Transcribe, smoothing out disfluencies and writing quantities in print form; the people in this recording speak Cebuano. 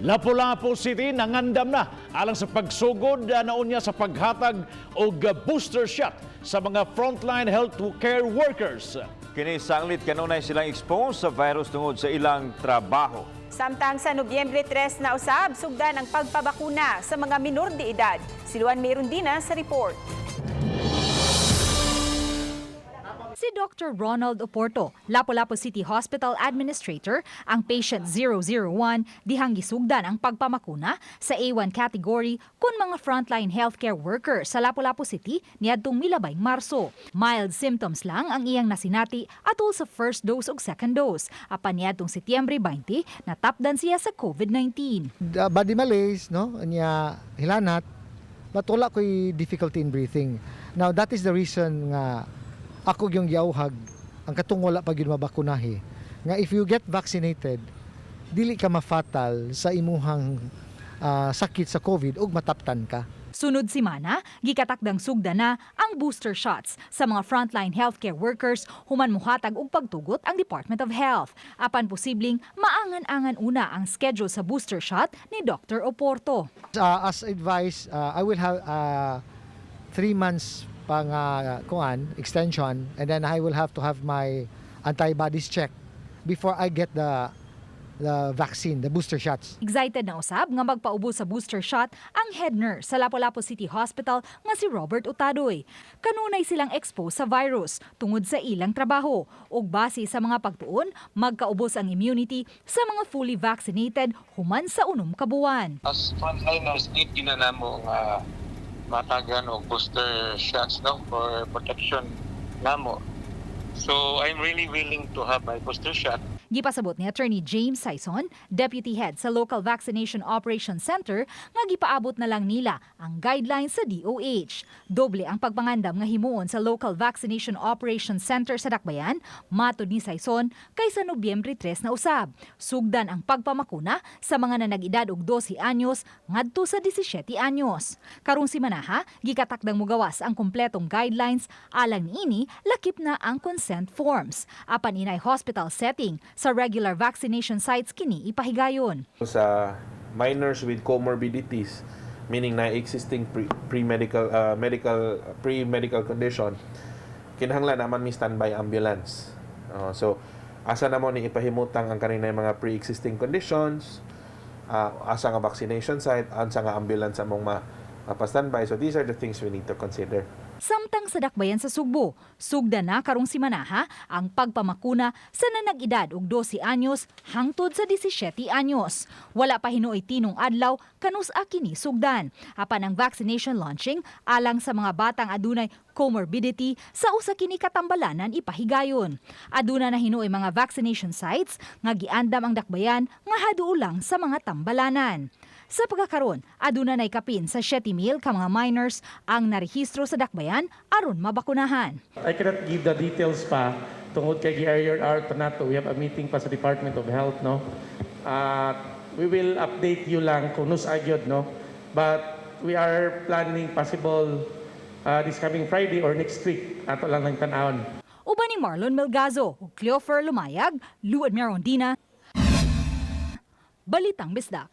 Lapu-Lapu City nangandam na alang sa pagsugod na unya sa paghatag og booster shot sa mga frontline health care workers. Kini sanglit kanunay silang exposed sa virus tungod sa ilang trabaho. Samtang sa Nobyembre 3 na usab, sugdan ang pagpabakuna sa mga minor de edad. Si Luan Merundina sa report. Si Dr. Ronald Oporto, Lapu-Lapu City Hospital Administrator, ang patient 001 dihang gisugdan ang pagpamakuna sa A1 category kun mga frontline healthcare worker sa Lapu-Lapu City niadtong milabayng Marso. Mild symptoms lang ang iyang nasinati atol sa first dose ug second dose. Apan niadtong Setyembre 20, natapdan siya sa COVID-19. The body malaise, no? Nya hilanat, but wala ko'y difficulty in breathing. Now, that is the reason nga ako yung giauhag ang katong wala pa gyud mabakunahi nga if you get vaccinated, dili ka mafatal sa imuhang sakit sa COVID ug mataptan ka. Sunod simana, gikatakdang sugda na ang booster shots sa mga frontline healthcare workers human muhatag og pagtugot ang Department of Health. Apan posibleng maangan-angan una ang schedule sa booster shot ni Dr. Oporto. As advice, I will have 3 months pang kuan extension and then I will have to have my antibodies checked before I get the vaccine, the booster shots. Excited na usab nga magpaubo sa booster shot ang head nurse sa Lapu-Lapu City Hospital nga si Robert Utadoy. Kanunay silang exposed sa virus tungod sa ilang trabaho ug base sa mga pagtuon, magkaubos ang immunity sa mga fully vaccinated human sa 6 ka buwan. As frontliners, need gyud na namo nga matagan og booster shots, no, for protection namo. So I'm really willing to have my booster shot. Gipasabot ni Attorney James Sayson, Deputy Head sa Local Vaccination Operations Center, nga gipaabot na lang nila ang guidelines sa DOH. Doble ang pagpangandam nga himuon sa Local Vaccination Operations Center sa Dakbayan, matod ni Sayson, kaysa Nobyembre 3 na usab. Sugdan ang pagpamakuna sa mga nanag-edad og 12 anyos ngadto sa 17 anyos. Karong simanaha, gikatakdang mugawas ang kumpletong guidelines alang niini lakip na ang consent forms. Apan inay hospital setting, sa regular vaccination sites kini ipahigayon. Sa minors with comorbidities, meaning na existing pre-medical medical pre-medical condition, kinahanglan naman mi standby ambulance. So asa namo ni ipahimutang ang kanina mga pre-existing conditions, asa nga vaccination site, asa nga ambulance among ma mapa-standby. So these are the things we need to consider. Samtang sa Dakbayan sa Sugbo, sugda na karong simanaha ang pagpamakuna sa nanag-edad og 12 anyos hangtod sa 17 anyos. Wala pa hinuoy tinong adlaw kanus-a kini sugdan. Apan ang vaccination launching alang sa mga batang adunay comorbidity, sa usa kini katambalanan ipahigayon. Aduna na hinuoy mga vaccination sites nga giandam ang Dakbayan nga haduol lang sa mga tambalanan. Sa pagkakaron, aduna nay kapin sa 7,000 ka mga minors ang narehistro sa Dakbayan aron mabakunahan. I cannot give the details pa tungod kay gi-iron out pa nato. We have a meeting pa sa Department of Health, no? We will update you lang kung nus-a gyud, no? But we are planning possible this coming Friday or next week. Ato lang nang tan-awon. Uban ni Marlon Melgazo ug Cleofer Lumayag, Luan Merondina, Balitang Bisdak.